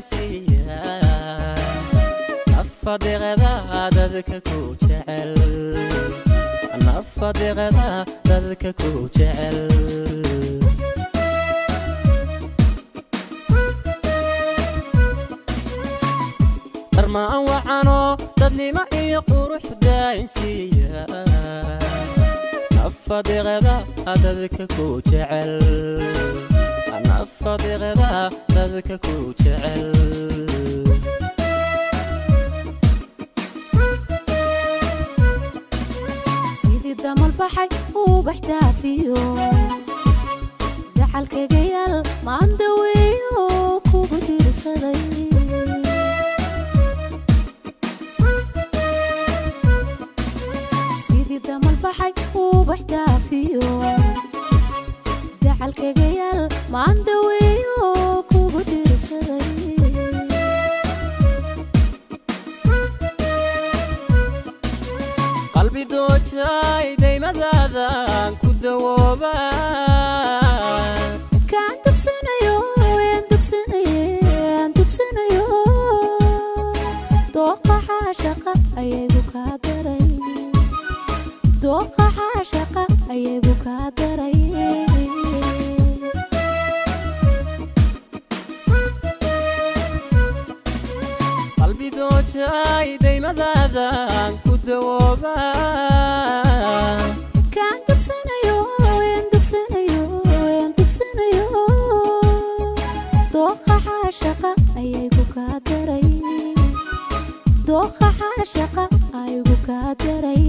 daa'insiiya nafadeeqda dadka ku jecel, nafadeeqda dadka ku jecel. Dharmaan wacanoo dadnimo iyo qurux daa'insiiya nafadeeqda dadka ku jecel, nafadeeqda dadka ku jecel. Sidii damal baxay ubax daafiyo dacalkaga yaal maandaweeyo kugu diirsaday. Sidii damal baxay ubax daafiyo dacalkaga yaal maandaweeyo kugu diirsaday. Qalbi doojay daymadaadan ku dawooba. Kaan dugsanayo een dugsanaye aan dugsanayo dooqa xaashaqa ayagu kaa daray, dooqa xaashaqa ayagu kaa daray. Qalbi doojay daymadaadan ku dawooba. Kaan dugsanayo een dugsanayo een dugsanayo dooqa xaashaqa ayagu kaa daray, dooqa xaashaqa ayagu kaa daray.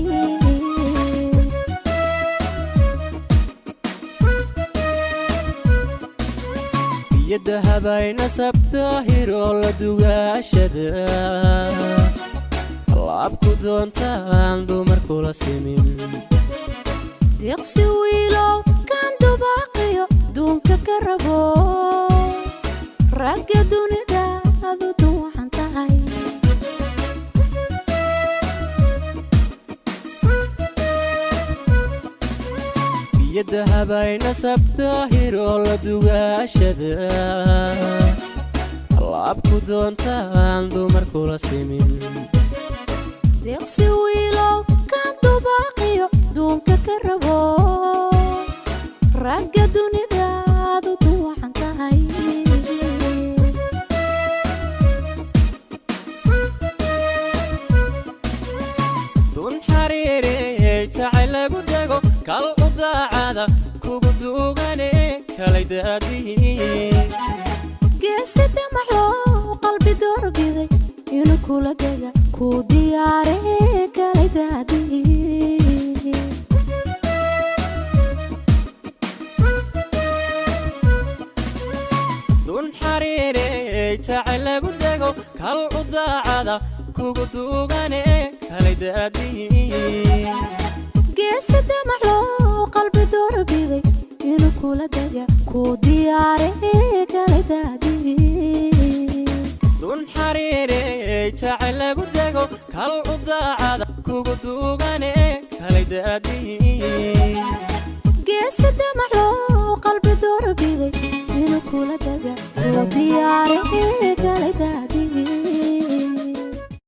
Biyo dahabay nasab daahiroo la dugaashada laabku doontaan dumar kula simin. Deeqsi wiilow kaan dubaaqiyo duunka ka rabo ragga dunida adu duwacan tahay. Biyo dahabay nasab daahiroo la dugaashada laabku doontaan dumar kula simin. Deeqsi wiilow kaan dubaaqiyo duunka ka rabo ragga dunida adu duwacan tahay. Dun xariire jacayl lagu dego kal u daacada kugu duugane kalay daadihi. Geesi damaxlow qalbi doorbiday inuu kula dega kuu diyaare kalay daadihi. Dun xariire jacayl lagu dego kal u daacada kugu duugane kalay daadihi. Geesi damaxlow qalbi doorbiday inuu kula dega kuu diyaare kalay daadihi. Dun xariire jacayl lagu dego kal u daacada kugu duugane kalay daadihi. Geesi damaxlow.